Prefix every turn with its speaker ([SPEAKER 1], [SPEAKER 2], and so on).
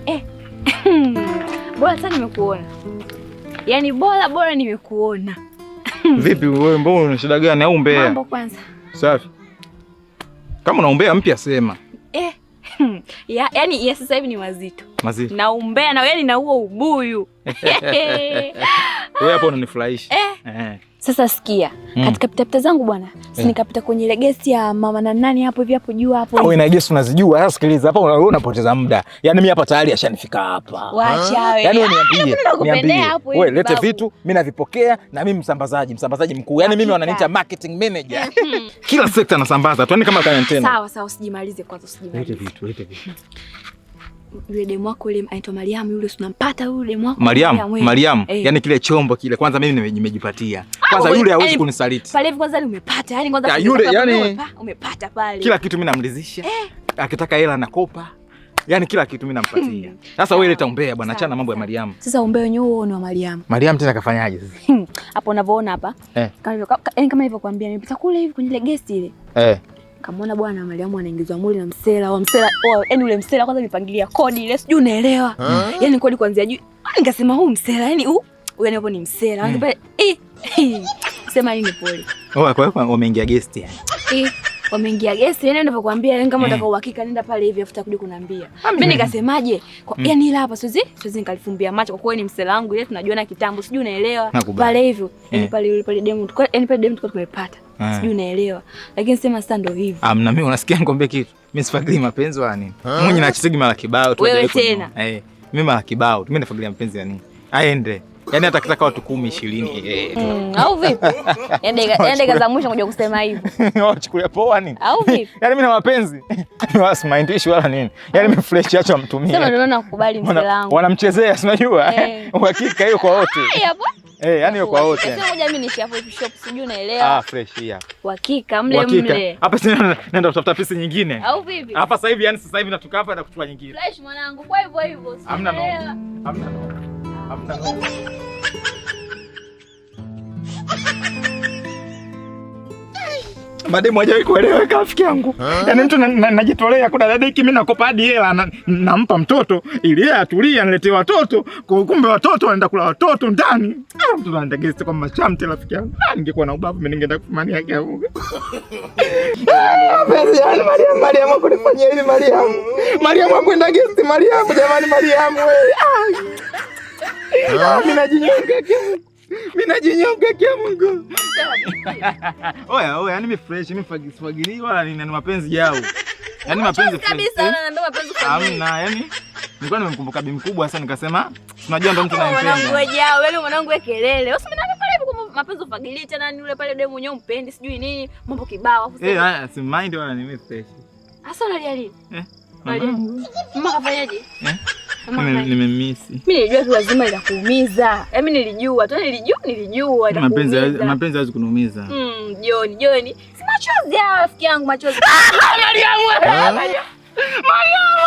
[SPEAKER 1] Eh. Bora sasa nimekuona. Yaani bora bora nimekuona.
[SPEAKER 2] Vipi wewe, mbona una shida gani au umbea?
[SPEAKER 1] Mambo kwanza.
[SPEAKER 2] Safi. Kama una umbea mpya sema.
[SPEAKER 1] Eh. Ya, yani ya sasa hivi ni mazito.
[SPEAKER 2] Mazito.
[SPEAKER 1] Na umbea na yani na huo ubuyu.
[SPEAKER 2] Wewe hapo unanifurahisha.
[SPEAKER 1] Eh.
[SPEAKER 2] Eh.
[SPEAKER 1] Sasa sikia, katika pitapita zangu bwana, si nikapita kwenye ile gesti ya mama na nani hapo hivi hapo juu hapo.
[SPEAKER 2] Wewe na gesti unazijua. Sasa sikiliza hapa, wewe unapoteza muda. Yaani mimi hapa tayari ashanifika hapa.
[SPEAKER 1] Wacha wewe.
[SPEAKER 2] Yaani wewe niambie,
[SPEAKER 1] nakupendea
[SPEAKER 2] niambie.
[SPEAKER 1] hapo
[SPEAKER 2] Wewe
[SPEAKER 1] hivi,
[SPEAKER 2] lete
[SPEAKER 1] babu.
[SPEAKER 2] vitu, mimi navipokea na mimi msambazaji, msambazaji mkuu. Yaani mimi
[SPEAKER 1] Hakika.
[SPEAKER 2] wananiita marketing manager. Kila sekta nasambaza. Tu yaani kama kana
[SPEAKER 1] Sawa sawa, usijimalize kwanza, usijimalize.
[SPEAKER 2] Lete vitu, lete vitu.
[SPEAKER 1] Yule demu wako yule anaitwa Mariamu yule, si unampata yule demu wako?
[SPEAKER 2] Mariamu,
[SPEAKER 1] wewe.
[SPEAKER 2] Mariamu,
[SPEAKER 1] Eh.
[SPEAKER 2] yaani kile chombo kile kwanza mimi nimejipatia. Kwanza
[SPEAKER 1] wewe,
[SPEAKER 2] yule hawezi
[SPEAKER 1] yaani,
[SPEAKER 2] kunisaliti.
[SPEAKER 1] Pale hivi kwanza umepata, yani kwanza
[SPEAKER 2] Ya, yule, yani-
[SPEAKER 1] umepata pale.
[SPEAKER 2] Kila kitu mimi namridhisha. Akitaka hela nakopa. Yaani kila kitu mimi nampatia. Sasa wewe leta umbea bwana, achana na mambo ya Mariamu.
[SPEAKER 1] Sasa umbea wenyewe huo ni wa Mariamu.
[SPEAKER 2] Mariamu tena kafanyaje sasa?
[SPEAKER 1] Hapo unavyoona hapa.
[SPEAKER 2] Eh.
[SPEAKER 1] Kama hivyo, yani kama nilivyokuambia nimepita kule hivi kwenye ile gesti ile.
[SPEAKER 2] Eh.
[SPEAKER 1] Kamwona bwana Mariamu anaingizwa muli na msela wa msela, oh, yani ule msela kwanza nipangilia kodi ile sijui unaelewa. Yani kodi kuanzia juu. Ah, nikasema huu msela yani huu yani hapo ni msela. Mm. Eh. Sema nini pole.
[SPEAKER 2] Oh, kwa hiyo wameingia guest yani.
[SPEAKER 1] Eh, wameingia gesti yani ninavyokuambia yani kama unataka uhakika nenda pale hivi afuta kuja kuniambia. Mimi nikasemaje? Kwa yani ila hapa siwezi nikalifumbia macho kwa kuwa ni msela wangu ile tunajuana kitambo sijui unaelewa.
[SPEAKER 2] Nakubali.
[SPEAKER 1] Pale hivyo yani pale yule pale demu tulikuwa yani pale demu tulikuwa tumepata. Sijui unaelewa. Lakini sema sasa ndio hivyo.
[SPEAKER 2] Ah, na mimi unasikia nikwambie kitu. Mimi sifagilia mapenzi wala nini. Mwenye nachitigi mara kibao tu.
[SPEAKER 1] Wewe
[SPEAKER 2] hajawahi kuniona.
[SPEAKER 1] tena.
[SPEAKER 2] Eh, mimi mara kibao tu. Mimi nafagilia mapenzi ya nini? Aende. Yaani hata akitaka watu 10 20. Eh.
[SPEAKER 1] Au vipi? Yaani dakika za mwisho kuja kusema hivyo.
[SPEAKER 2] Wachukulia poa nini?
[SPEAKER 1] Au vipi?
[SPEAKER 2] Yaani mimi na mapenzi. Wala simaindishi wala nini. Yaani mimi fresh acha wamtumie.
[SPEAKER 1] Sema ndio nakubali msela wangu.
[SPEAKER 2] Wanamchezea si unajua?
[SPEAKER 1] Eh.
[SPEAKER 2] Uhakika hiyo kwa wote.
[SPEAKER 1] Hai hapo.
[SPEAKER 2] Eh, yani hiyo kwa wote.
[SPEAKER 1] Sasa ngoja mimi niishi hapo hivi shop sijui unaelewa.
[SPEAKER 2] Ah, fresh hii hapa.
[SPEAKER 1] Uhakika mle
[SPEAKER 2] Uhakika.
[SPEAKER 1] mle.
[SPEAKER 2] Hapa sasa naenda kutafuta pisi nyingine.
[SPEAKER 1] Au vipi?
[SPEAKER 2] Hapa sasa hivi yani sasa hivi natoka hapa na kuchukua nyingine.
[SPEAKER 1] Fresh mwanangu, kwa hivyo hivyo. Sijui
[SPEAKER 2] Hamna
[SPEAKER 1] unaelewa.
[SPEAKER 2] noma. Hamna noma. Hamna noma. Mademu hajawahi kueleweka rafiki yangu. Yaani mtu najitolea kuna dada hiki mimi nakopa hadi hela nampa mtoto ili yeye atulie aniletee watoto. Kumbe watoto wanaenda kula watoto ndani. Ah, mtoto anaenda guest kwa machamte rafiki yangu. Ah, ningekuwa na ubavu mimi ningeenda kufumania yake yangu. Ah, penzi yani Mariam, Mariam akunifanyia hivi Mariam. Mariam akwenda guest Mariam jamani Mariam wewe. Ah, mimi najinyonga kia. Mimi najinyonga kia Mungu. Oya, oya, yani mimi fresh, mimi sifagilii wala nini, ni mapenzi yao. Yaani mapenzi fresh.
[SPEAKER 1] Kabisa unaniambia mapenzi ufagilii.
[SPEAKER 2] Hamna, yani nilikuwa nimemkumbuka bi mkubwa sasa nikasema tunajua ndo mtu
[SPEAKER 1] Mwanangu
[SPEAKER 2] anayempenda.
[SPEAKER 1] wewe jao, yaani mwanangu wewe kelele. Wewe usimeniambia pale hivi kwamba mapenzi ufagilii tena ni yule pale demu mwenyewe umpendi sijui nini, mambo kibao afu
[SPEAKER 2] Eh, haya, si mind wala ni mimi fresh.
[SPEAKER 1] Sasa unalia nini?
[SPEAKER 2] Eh.
[SPEAKER 1] Unalia nini? Mama kafanyaje?
[SPEAKER 2] Eh?
[SPEAKER 1] Mama kafanyaje?
[SPEAKER 2] Nimemiss.
[SPEAKER 1] Mimi nilijua tu lazima itakuumiza. Yaani nilijua tu nilijua
[SPEAKER 2] Mapenzi
[SPEAKER 1] itakuumiza.
[SPEAKER 2] mapenzi hawezi kuniumiza.
[SPEAKER 1] Joni, Joni. Si machozi haya rafiki yangu machozi.
[SPEAKER 2] Mariamu! Mariamu! Mariamu!